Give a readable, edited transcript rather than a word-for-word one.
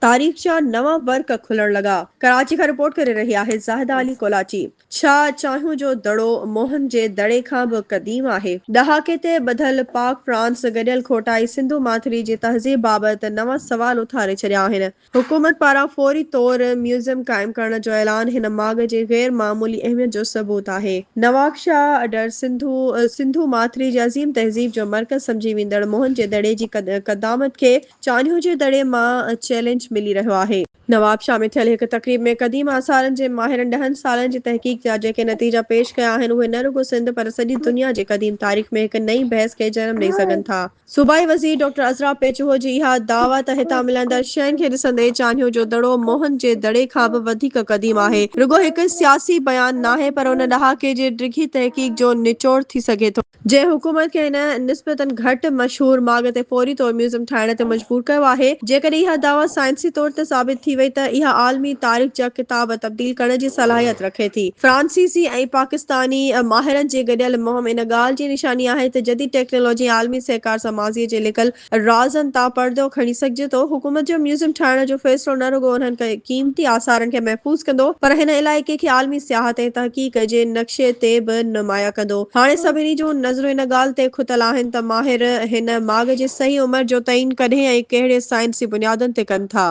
تاريخ جا نوان ورق کلڻ لڳا. ڪراچي کان رپورٽ ڪري رهي آهي زاهده علي ڪولاچي. ڇا چانهيون جو دڙو موهن جي دڙي کان به قديم آهي؟ ڏهاڪي تي ٻڌل پاڪ فرانس گڏيل کوٽائي سنڌو ماٿري جي تهذيب بابت نوان سوال اٿاري ڇڏيا آهن. حڪومت پاران فوري طور ميوزيم قائم ڪرڻ جو اعلان هن ماڳ جي غير معمولي اهميت جو ثبوت آهي. نوابشاهه اڏر سنڌو سنڌو ماٿري جي عظيم تهذيب جو مرڪز سمجهي ويندڙ موهن جي دڙي جي قدامت کي چانهيو جي دڙي مان چئلينج ملي رهيو آهي. نوابشاهه ۾ ٿيل هڪ تقريب ۾ قديم آثارن جي ماهرن ڏهن سالن جي تحقيق جا جيڪي نتيجا پيش ڪيا آهن اهي نه رڳو سنڌ پر سڄي دنيا جي قديم تاريخ ۾ هڪ نئين بحث کي جنم ڏئي سگهن ٿا. صوبائي وزير ڊاڪٽر عذرا پيچوهو جي اها دعويٰ ته هتان ملندڙ شين کي ڏسندي چانهيو جو دڙو موهن جي دڙي کان به وڌيڪ قديم آهي، رڳو هڪ سياسي بيان ناهي پر ان ڏهاڪي جي ڊگهي تحقيق جو نچوڙ ٿي سگهي ٿو. جنهن حڪومت کي هن نسبتاً گهٽ مشهور ماڳ تي فوري طور ميوزم ٺاهڻ تي مجبور ڪيو آهي. جيڪڏهن اها دعويٰ سائنسي طور تي ثابت ٿي وئي ته اها عالمي تاريخ جا ڪتاب تبديل ڪرڻ جي صلاحيت رکي ٿي. فرانسيسي ۽ پاڪستاني ماهرن جي گڏيل مهم ان ڳالهه جي نشاني آهي ته جديد ٽيڪنالاجي ۽ عالمي سهڪار سان ماضي جي لڪل رازن تان پردو کڻي سگهجي ٿو. حڪومت جو ميوزيم ٺاهڻ جو فيصلو نه رڳو انهن قيمتي آثارن کي محفوظ ڪندو پر هن علائقي کي عالمي سياحت ۽ تحقيق جي نقشي تي به نمايان ڪندو. هاڻي سڀني جون نظرون ان ڳالهه تي کتل آهن ته ماهر هن ماڳ جي صحيح عمر جو تعين ڪڏهن ۽ ڪهڙي سائنسي بنيادن تي ڪن ٿا.